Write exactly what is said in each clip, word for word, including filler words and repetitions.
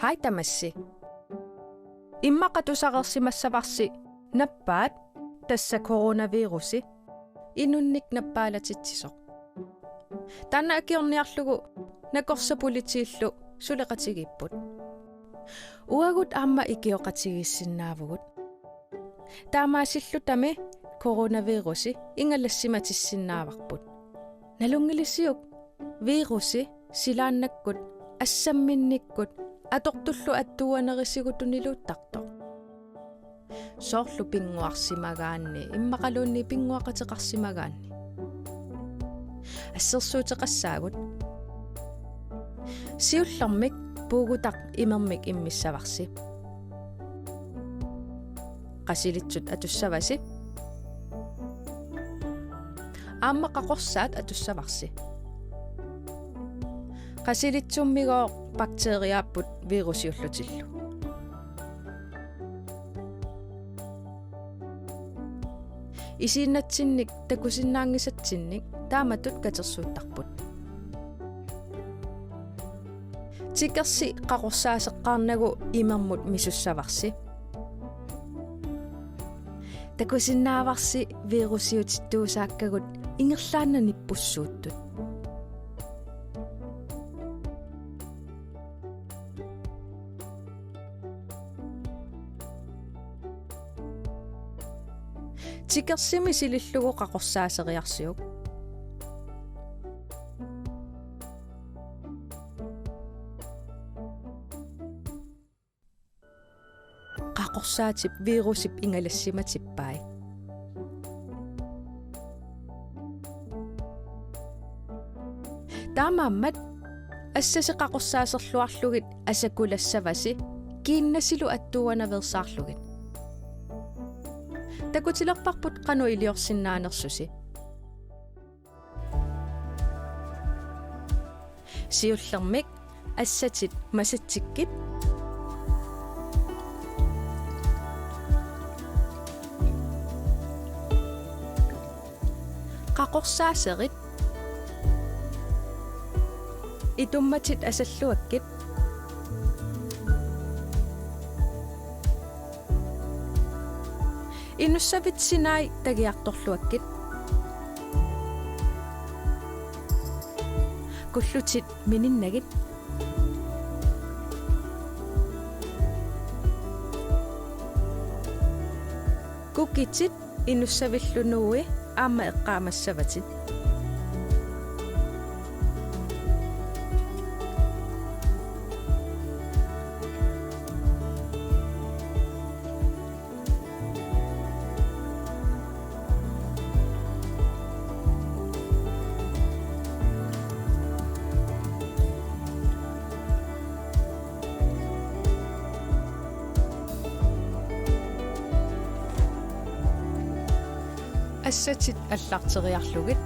Ai tamassi. Immaqa tusareersimassavarsi nappaat, tassa coronavirusi, inunnik nappaalatsitsisoq. Taanna akiorniarlugu nakorsat politiillu suleqatigiipput. Uagut aamma ikioqatigiissinnaavugut. Taamaasillutami coronavirusi ingalassimatissinnaavarput. Nalunngilisiuk virusi silaannakkut assamminnikkut atortullu attuuanerisigut tuniluuttartoq? Soorlu pinnguarsimagaanni, immaqaluunniit pinnguaqateqarsimagaanni. Assersuuteqassaagut. Siullermik puugutaq imermik immissavarsi. Qasilitsut atussavasi. Aamma qaqorsaat atussavarsi. Qasilitsummigooq bakteriaapput virusiullutillu. Isiinnatsinnik takusinnaanngisatsinnik taamatut katersuuttarput. Tikersi qaqorsaaseqqaarnagu imermut misussavarsi. Takusinnaavarsi virusiutittuusaakkagut ingerlaannaq nippussuuttut. Tikersimi silillugu qaqorsaaseriarsiuk. Qaqorsaatip virusip ingalassimatippai. Taamaammat assasi qaqorsaaserluarlugit asakulassavasi kiinnasilu attuuanaveersaarlugit. Takutilerparput qanoq iliorsinnaanersusi. Siullermik assatit masatsikkit. Qaqorsaaserit. Itummatit asalluakkit. Inussavit sinai tagiartorluakkit. Kullutit mininnagit. Kukitit inussavillu nuui aamma eqqaamassavatit. Assatit allarteriarlugit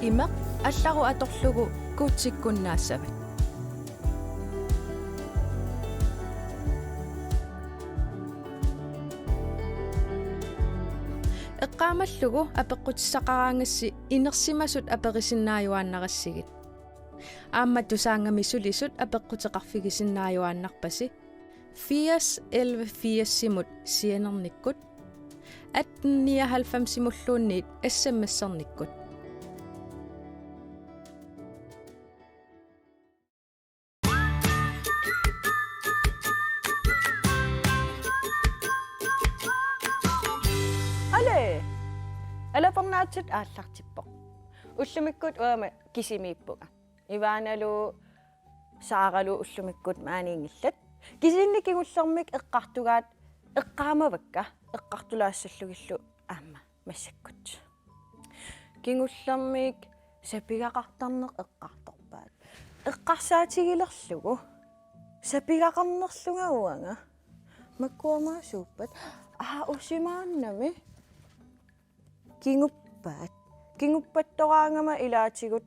imeq allarut atorlugu kuutsikkunnaassavat. Eqqaamallugu apeqqutissaqaraangassi inersimasut aperisinnaajuaannarassigit. Aamma Tusaannga-mi sulisut apeqquteqarfigisinnaajuaannarpasi firs elleve firsimut sianernikkut, atten nioghalvfemsimulluunniit S M S-ernikkut. Ale! Alapernaatsit aallartippoq. Ullumikkut uanga kisimiippunga. Ivaanalu Saaralu ullumikkut maaniinngillat. Kisianni kingullermik eqqartugaat eqqaamavakka eqqartulaassallugillu aamma massakkut. Kingullermik sapigaqartarneq eqqartorpaat. Eqqarsaatigilerlugu sapigaqarnerlunga uanga. Makkuamaasuuppat? Aa, usimaannami. Kinguppaat. Kinguppattoraangama ilaatigut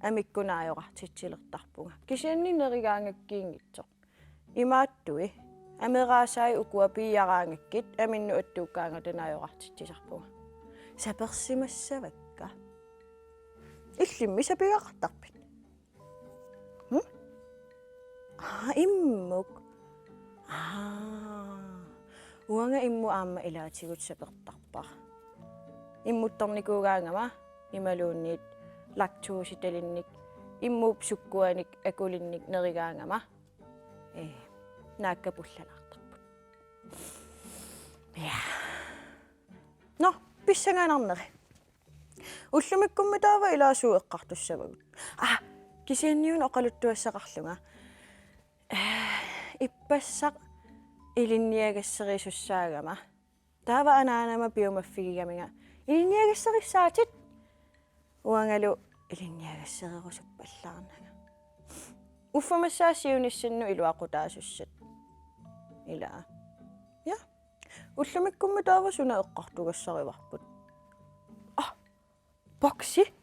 amikkunnaajoqartitsilertarpunga. Kisianni nerigaangakkiinngitsoq. Imaattui. Ameraasai ukua piiaraangakkit aminnut attuukkaangata naajoqartitsisarpunga. Sapersimassavakka. Illimmi sapigaqartarpit? Hm? Aa, immuk. Aa. Uanga immut aamma ilaatigut sapertarpara. Immuttornikuugaangama imaluunniit laktositalinnik, immuup sukkuanik akulinnik nerigaangama. Ee, naakka pullalaartarput. Ja. Nå, pissanganarneri. Ullumikkummi taava ilaa suut eqqartussavagut. Aa, kisianni una oqaluttuassaqarlunga. Ee, ippassaq ilinniagasserusussaagama. Taava anaanama piumaffigigaminga: Ilinniagasserissaatit! Uangalu ilinniagassererusuppallaarnanga. Uffa massakkut siunissannut iluaqutaasussat. Ilaa. Ja. Ullumikkummi taava suna eqqartugassarivarput? Ah, boksi.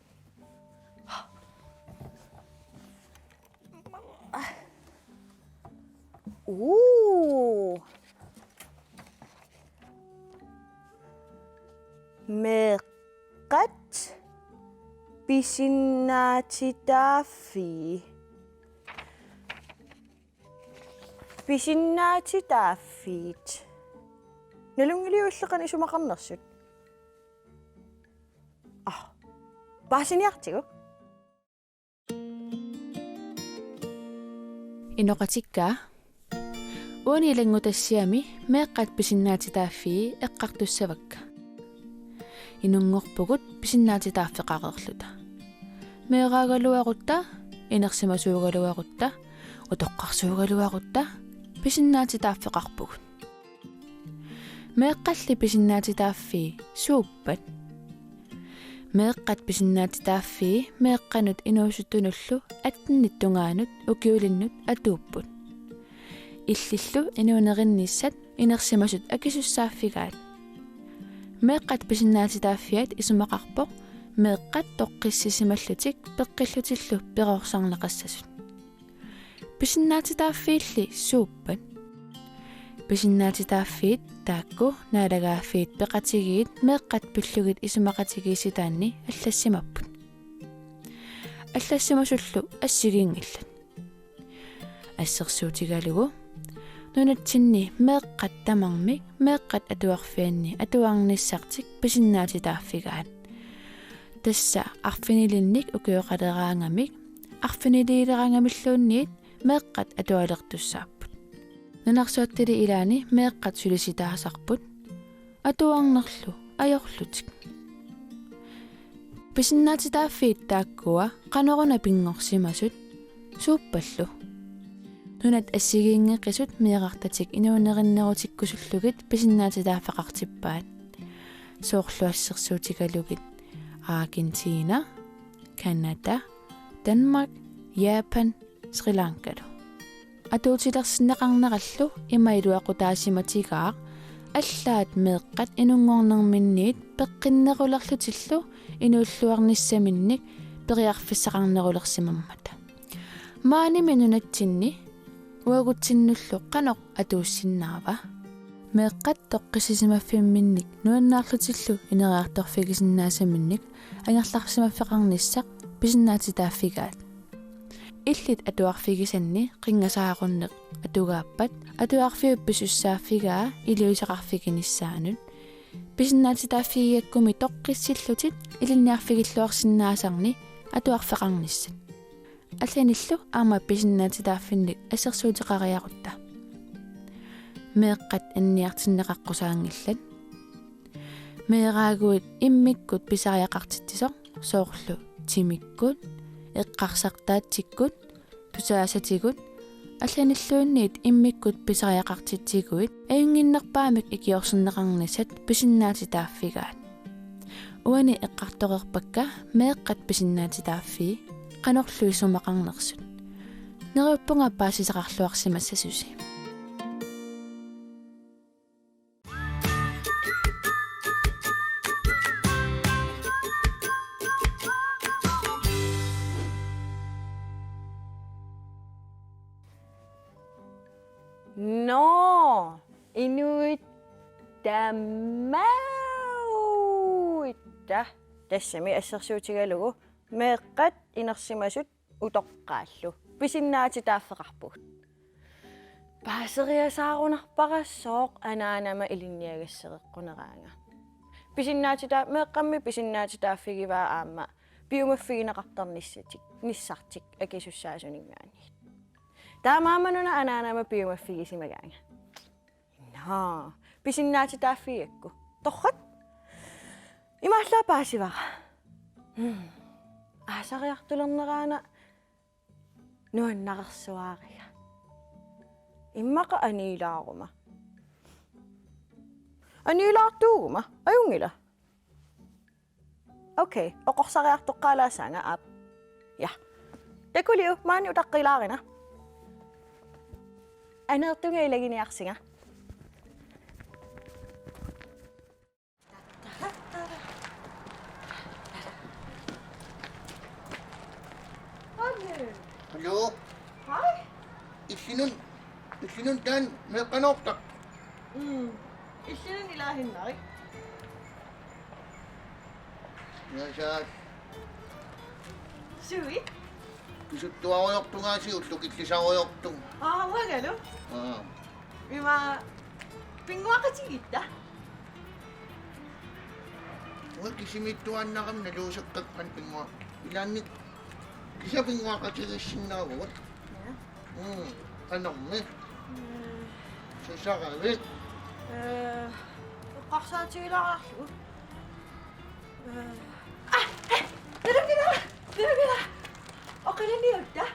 Uu. Meeqqat pisinnaatitaaffii. Pisinnaatitaaffiit. Nalunngiliuk illit qanoq isumaqarnersut? Ah. Paasiniartigu? Inoqatikka. Uani ilanngutassiami meeqqat pisinnaatitaaffii eqqartussavakka. Inunngorpugut pisinnaatitaaffeqareerluta. Meeraagaluarutta, inersimasuugaluarutta, utoqqarsuugaluarutta pisinnaatitaaffeqarpugut. Meeqqalli pisinnaatitaaffii suuppat? Meeqqat pisinnaatitaaffii meeqqanut inuusuttunullu attenit tungaanut ukiulinnut atuupput. Illillu inuunerinnissat inersimasut akisussaaffigaat. Meeqqat pisinnaatitaaffiat isumaqarpoq meeqqat toqqissisimallutik peqqillutillu perorsaarneqassasut. Pisinnaatitaaffiilli suuppat? Pisinnaatitaaffiit taakku naalagaaffiit peqatigiit meeqqat pillugit isumaqatigiissitaanni allassimapput. Allassimasullu assigiinngillat. Assersuutigalugu nunatsinni meeqqat tamarmik meeqqat atuarfianni atuarnissartik pisinnaatitaaffigaat. Tassa arfinilinnik ukioqaleraangamik arfiniliileraangamilluunniit meeqqat atualertussaapput. Nunarsuattili ilaanni meeqqat sulisitaasarput atuarnerlu ajorlutik. Pisinnaatitaaffiit taakkua qanoruna pinngorsimasut suuppallu? Nunat assigiinngeqisut meerartatik inuunerinnerutikkusullugit pisinnaatitaaffeqartippaat. Soorlu assersuutigalugit Argentina, Canada, Danmark, Japan, Sri Lankalu. Atuutilersinneqarnerallu ima iluaqutaasimatigaaq allaat meeqqat inunngornerminniit peqqinnerulerlutillu inuulluarnissaminnik periarfissaqarnerulersimammata. Maanimi nunatsinni uagutsinnullu qanoq atuussinnaava? Meeqqat toqqissisimaffiminnik nuannaarlutillu ineriartorfigisinnaasaminnik angerlarsimaffeqarnissaq pisinnaatitaaffigaat. Illit atuarfigisanni qinngasaarunneq atugaappat atuarfiup pisussaaffigaa iliuuseqarfiginissaanut pisinnaatitaaffigigakkummi toqqissillutit ilinniarfigilluarsinnaasarni atuarfeqarnissat. Allanillu aamma pisinnaatitaaffinnik assersuuteqariarutta. Meeqqat anniartinneqaqqusaanngillat. Meeraaguit immikkut pisariaqartitsisoq soorlu timikkut, eqqarsartaatsikkut, tusaasatigut, allanilluunniit immikkut pisariaqartitsiguit ajunnginnerpaamik ikiorserneqarnissat pisinnaatitaaffigaat. Uani eqqartoreerpakka meeqqat pisinnaatitaaffii qanorlu isumaqarnersut. Neriuppunga paasisaqarluarsimassasusi. Nå, inuit tamauitta. Tassami assersuutigalugu meeqqat inersimasut utoqqaallu pisinnaatitaaffeqarpugut. Paaseriasaarunarpara sooq anaanama ilinniagassereqquneraanga. Pisinnaatitaa-, meeqqammi pisinnaatitaaffigivaa aamma piumaffigineqartarnissatik, nissartik akisussaasuninngaanniit. Taamaammanuna anaanama piumaffigisimagaanga. Naa, pisinnaatitaaffigigakku. Torrak? Imaallaat paasivara. Hmm. Aasariartulerneraana nuannareersuariga. Immaqa aniilaaruma. Aniilaartuuguma, ajunngila? Okay, oqorsariartoqqaalaassaanga aap. Ja. Takuliuk, maani utaqqilaarina. Aneertunga ilaginiarsinga. Hallo. Hallo. Hej. Illinun, illinun taanna meeqqanoortarpoq. Mm. Illinun ilaasinnarit. Nasaat. Sui? Pisuttuarujoortunga aasiit ullut killisarujoortunga. Aa, uangalu? Aa. Ima pinnguaqatigiitta? Uanga kisimiittuaannarami naluusakka qanoq pinnguaq. Ilaanni kisianni pinnguaqatigiissinnaavugut. Ja. Mm, qanormi? Mm. Susaravit? Eh, eqqarsaatigilaarlugu. Eh, ah, eh, nalunngilaq, nalunngilaq. Oqilaniutta?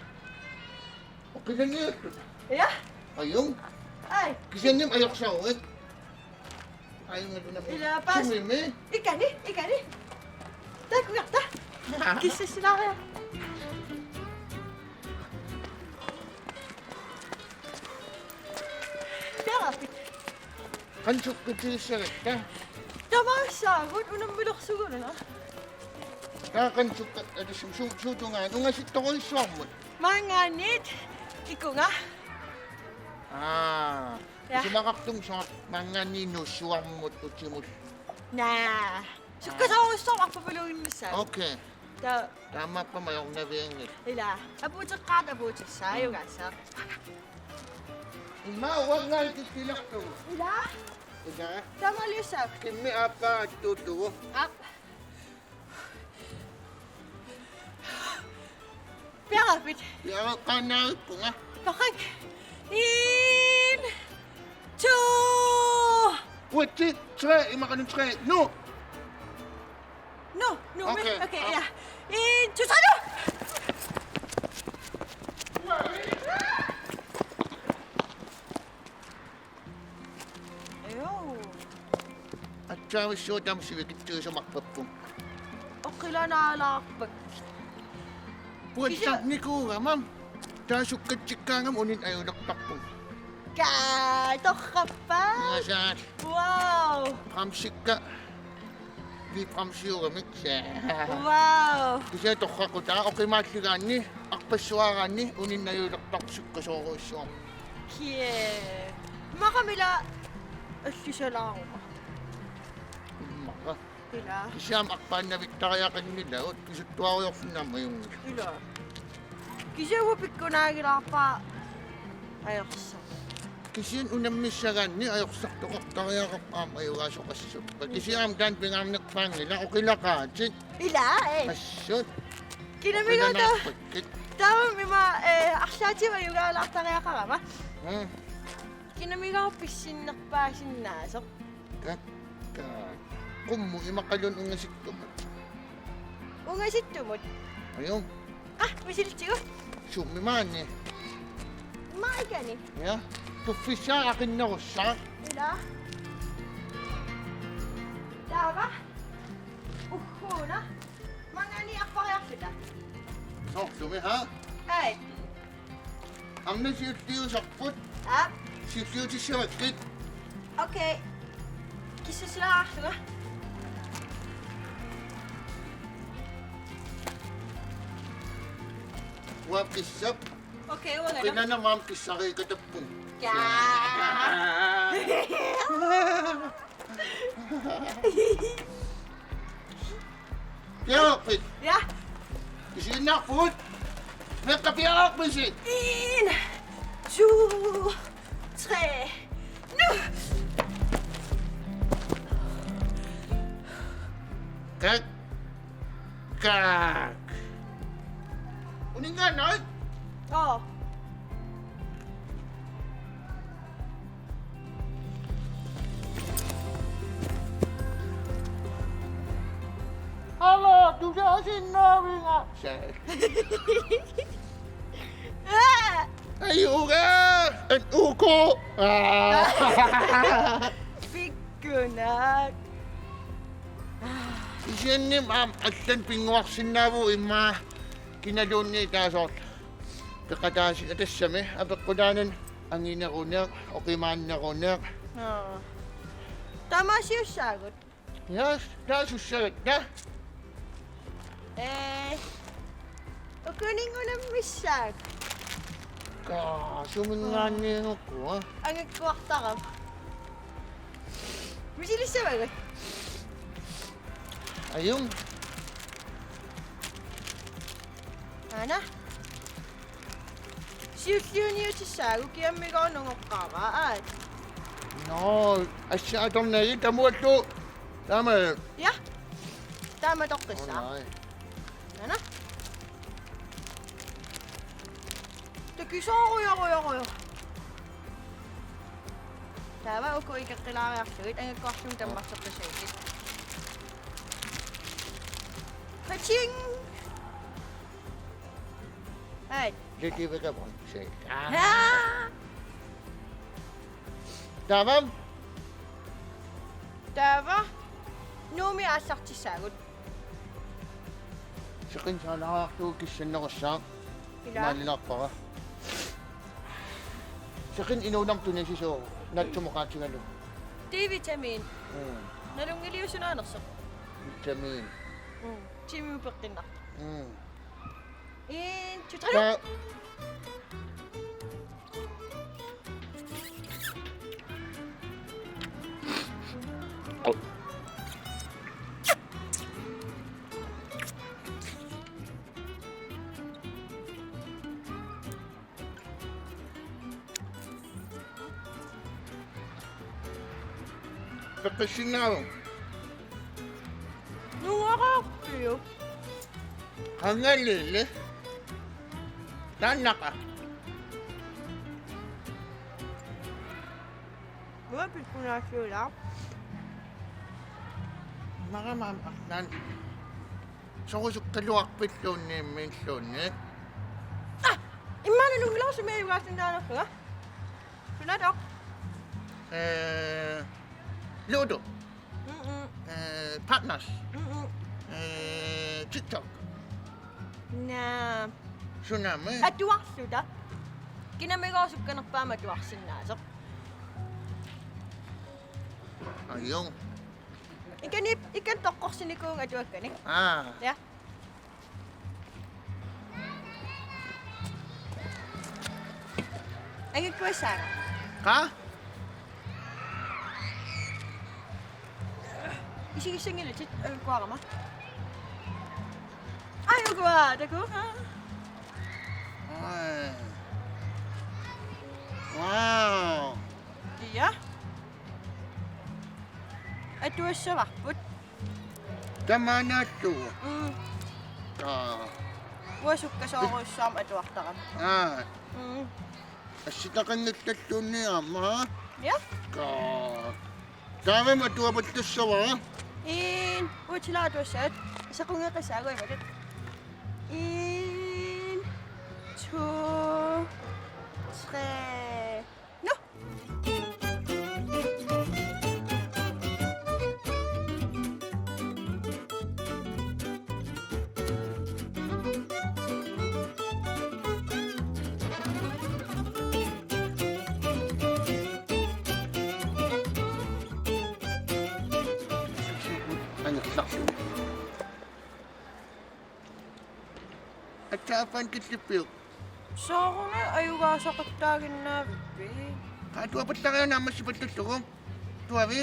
Oqilaniutta? Ja. Ajunngilaq. Ai. Kisianni ajorsaruit. Ajunngilaq. Ilaa, paas. Sumimi? Ikani, ikani. Takugarta. Kissassilaariarlugu. Piareerpit? Qanoq sukkatigissagatta? Tamaassaagut unammilersugununa. Taava qanoq sukka-, atusum su-, suut tungaanut ungasittorujussuarmut? Maanngaanniit ikunga. Aa. Ja. Isumaqartunga soorlu maanngaanniit nuussuarmut utimut. Naa. Sukkasoorujussuarmik arpaluinnissaa. Okay. Ta- Taamaappa ajornavianngilaq. Ilaa. Apuuteqqaarta apuutissaajugaassaaq. Immaqa uangaanniit kikkilertugu. Ilaa. Ilaa. Taamaaliussaaq. Kimmi aappaa attuuttugu. Aap. Piareerpit? Piareeqqaannaavippunga. Torrak. En, to. Uatsi, tre, immaqa tre. Nu. Nu, nu, okay. Okay, ja. En, to, tre, nu! Joo. Atsaavissuaq taama sivikitsuisumarpappunga. Oqilanaalaarpakka. Puatsarnikuugama. Taava sukkatsikkaangama uninnik ajulertarpunga. Kaa, torrappa. Nasaat. Wow. Bremsikka. Bibremsiugamik. Wow. Kisianni torraqutaa oqimaalligaanni, arpassuaraanni, uninnik ajulertarpoq sukkasoorujussuarmik. Kie. Immaqa ila allisalaaruma. Immaqa. Ilaa. Kisianni arpaannavittariaqanngilagut, pisuttuarujoorsinnaammik ajunngilaq. Ilaa. Kisianni uanga pikkunaagilaarpara ajorsaq. Kisianni unammissagaanni ajorsartoqartariaqarpoq aamma ajugaasoqassappat. Kisianni aamma taanna pingaarnerpaanngilaq, oqilaqaatit. Ilaa, ee. Assut. Kinamigaata. Oqilanaarpakkit. Taava ima, ee, arlaatigut ajugaalaartariaqarama. Mm. Kinamigaara pissinnerpaasinnaasoq. Kakkaak. Qummut imaqaluunniit ungasittumut. Ungasittumut? Ajuu. Aa, misilitsigu. Summi maani? Maani ikani. Ja. Tuffissaa aqinnerussaaq. Ilaa. Taava. Uhuuna. Maanngaanniit appariarluta. Soorlumi, haa? Ai. Aamma siulliusarput. Aap. Siulliutissavakkit. Okay. Kissassilaarlunga. Uanga pissap. Okay, uanga. Qinanama aamma pissariikatappunga. Kaa. Piareerpit? Ja. Isiginnaarpugut. Meeqqat piareerpisi? En, to, Tre. Nu! Kak. Kak. Uninngaannarit? Oo. Hallo, du er også en nørvinger. Aa! Ajuga, en uko. Aa. Pikkunaak. Kisianni aamma allanut pinnguarsinnaavugut immaqa kinaluunniit taava soorlu peqataasinnaasoq, tassami apeqqutaanani angineruneq, oqimaanneruneq. Aa. Taamaasiussaagut. Yes, taava sussagatta. Ee, ukuninngunammissaagut. Kaa, suminngaanniinngukkua. Angakkuartarama. Misilissavagut. Ajunngilaq. Aana. Siulliuniutissaagut, kiammigooq nungoqqaavaa, aat. Nå, assi atornagit tamuallu. Taama. Ja. Taama toqqissaaq. Nå, nej. Aana. Takisoorujorujorujo. Taava uku ikeqqilaariarlugit angakkuarlugit tammarteqqissagit. Paching! Ai. Lilivika pon se. Aa! Taava? Taava? Nuummi aallartissaagut. Seqineq saalaartugut kissannerussaaq. Ila. Maanilaarpara. Seqineq inuunarmik tunisisooq naatsumik oqaatigalugu. D-vitamin. Mm. Nalunngiliusunaanersoq. Vitamin. Mm. Timimut peqqinnartoq. Mm. En, to, tre. Ja. Peqqissinnaavunga. Nuuararpiuk. Qangalili. Taannaqa. Uanga pikkunaassiulaa. Marama arnaan. Sorusukkaluarpilluunniimmiilluunniit. Ah! Immaqa nalunngilaq sumi ajugaasinnaanngilanga. Sunatoq? Eh, Ludo. Mm-mm. Eh, Partners. Mm-mm. Eh, TikTok. Naa. Tsunami. Atuarluta. Kinamigooq sukkanerpaamik atuarsinnaasoq. Ajunngilaq. Ikani, ikani toqqorsinikuuvunga atuakkanik. Aa. Ja. Angikkuassaanga. Qaa? Isigissanngilatit angikkuarama. Ai, ukua, takuuk. Ai. Wow. Ja. Atuassavarput. Tamaanaallugu. Mm. Aa. Uanga sukkasoorujussuarmik atuartarama. Aa. Mm. Assitaqanngittalluunniit aamma. Ja. Kaa. Taavami atuapallassavara. En, uatila atuassavat. Sequngeqissaagut imatut. En, to, tre. Nå! Anerlarlu. Aatsaat killippit? Sooruna ajugaasaqattaaginnaavippit? Atuapallariaruk naammassipallallugu. Tuavi?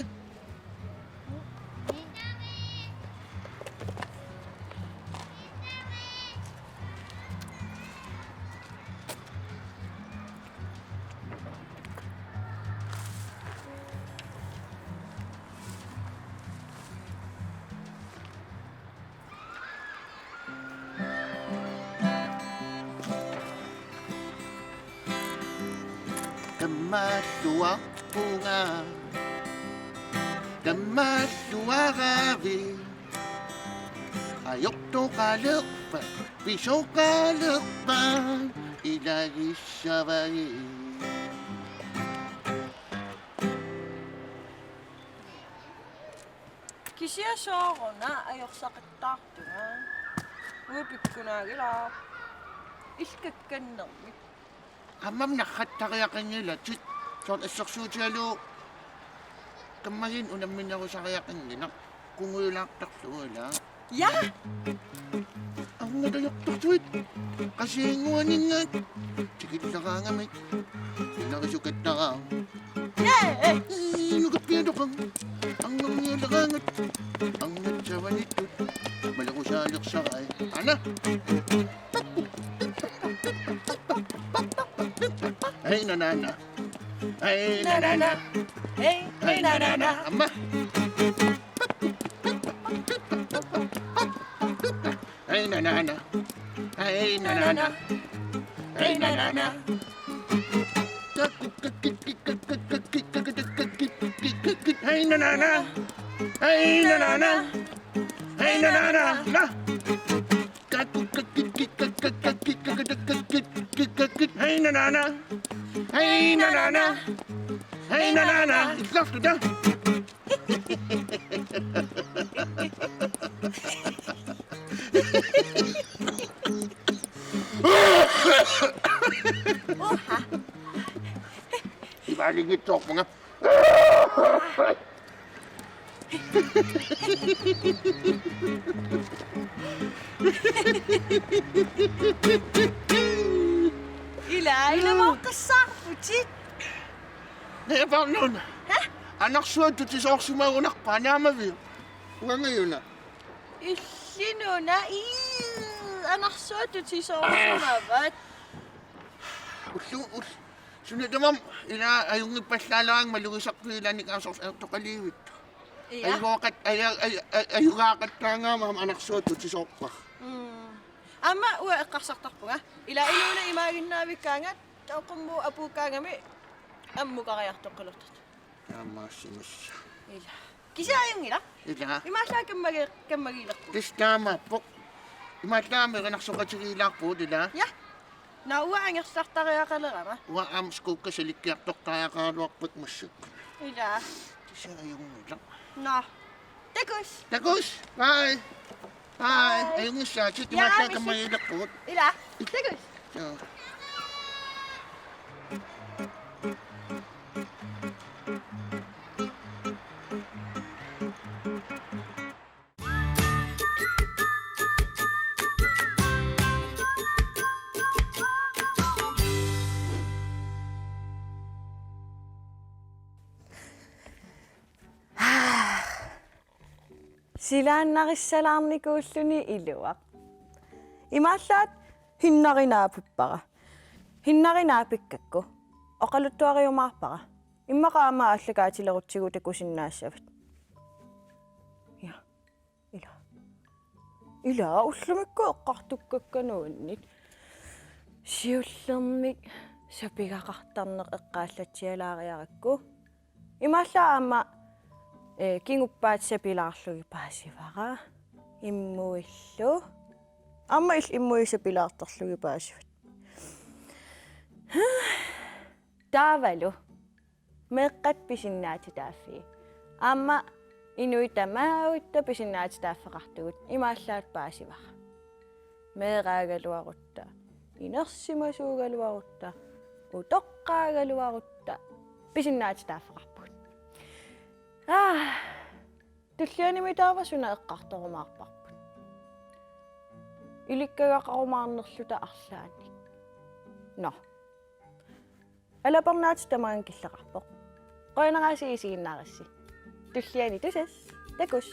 Tammalluarpunga, tammalluaraavit, ajortoqalerpat, pisoqalerpat, ilagissavagit. Kisianni sooruna ajorsaqattaartunga? Uanga pikkunaagilaa. Ilkakkannermik. Aamma narrattariaqanngilatit. Soorlu assersuutigalugu kammaginnaq unamminerusariaqanngilaq. Kungujulaartarlugu ilaa. Ja! Arnata ajortartuit. Qasiginnguaninngaat. Tikillaraangamik. Inerisukattaraaq. Ja! Ii, nukappiatoqarpoq. Arnarnialeraangat. Arnat savanittut. Malerusaalersarai. Aana. Hej, nanana. Hej, nanana. Hej, hej, nanana. Aamma. Hej, nanana. Hej, nanana. Hej, nanana. Hej, nanana. Hej, nanana. Hej, nanana. Na. Hej, nanana. Hej, nanana. Hej, nanana. Illarluta. Uha. Imaalinngitsiarpunga. Ila, ila mauqqassaarputit. Najapaarnuuna. Hä? Anarsuattut tisoorsimagunarpa naamaviuk? Uangajuna. Illinuna, ii, anarsuattut tisoorsimavat. Ullu, ul-, suna tamarmi ila ajunngippallaalaarama malugisarput ilaanni kaasors ajortoqaliivittoq. Ja. Ajugaqat-, aja-, aja-, aja-, ajugaaqattaagaama aamma anarsuattut tisoorpara. Mm. Aamma uanga eqqarsartarpunga. Ila inuuna imaaginnaavikkaangat, toqqummu apuukkaangami, ammukariartoqqalertut. Taamaassimassaq. Ila. Kisianni ajunngilaq. Ila. Imaallaat kammagi-, kammagiilerpugut. Tassa taamaappoq. Imaallaat erinarsoqatigiilaarpugut ila. Ja. Naa uanga angersartariaqalerama. Uanga aamma skuukka salikkiartortariaqaraluarpara massakkut. Ila. Kisianni ajunngilaq. Naa. Takuss. Takuss. Bye. Bye. Bye. Ajunngissaatit. Ja, imaallaat missi-, kammagiilerpugut. Ila. Takuss. Joo. Silaannarissalaarnikuulluni iluaq. Imaallaat hinnari naapippara. Hinnari naapikkakku oqaluttuariumaarpara. Immaqa aamma aallakaatilerutsigu takusinnaassavat. Ja. Ila. Ila ullumikkut eqqartukkakka nuanniit. Siullermik sapigaqartarneq eqqaallatsialaariarakku. Imaallaat aamma, eh, kinguppaat sapilaarlugit paasivara. Immuillu. Aamma il-, immuit sapilaartarlugit paasivat. Taavalu meeqqat pisinnaatitaaffii. Aamma inuit tamatta pisinnaatitaaffeqartugut imaallaat paasivara. Meeraagaluarutta, inersimasuugaluarutta, utoqqaagaluarutta pisinnaatitaaffeqarpugut. Aa, tullianimi taava suna eqqartorumaarparput. Ilikkagaqarumaarnerluta arlaannik. Nå. Alapernaatit tamaanga killeqarpoq. Qujanaq aasiit isiginnaarissi. Tulliani tusas. Takuss.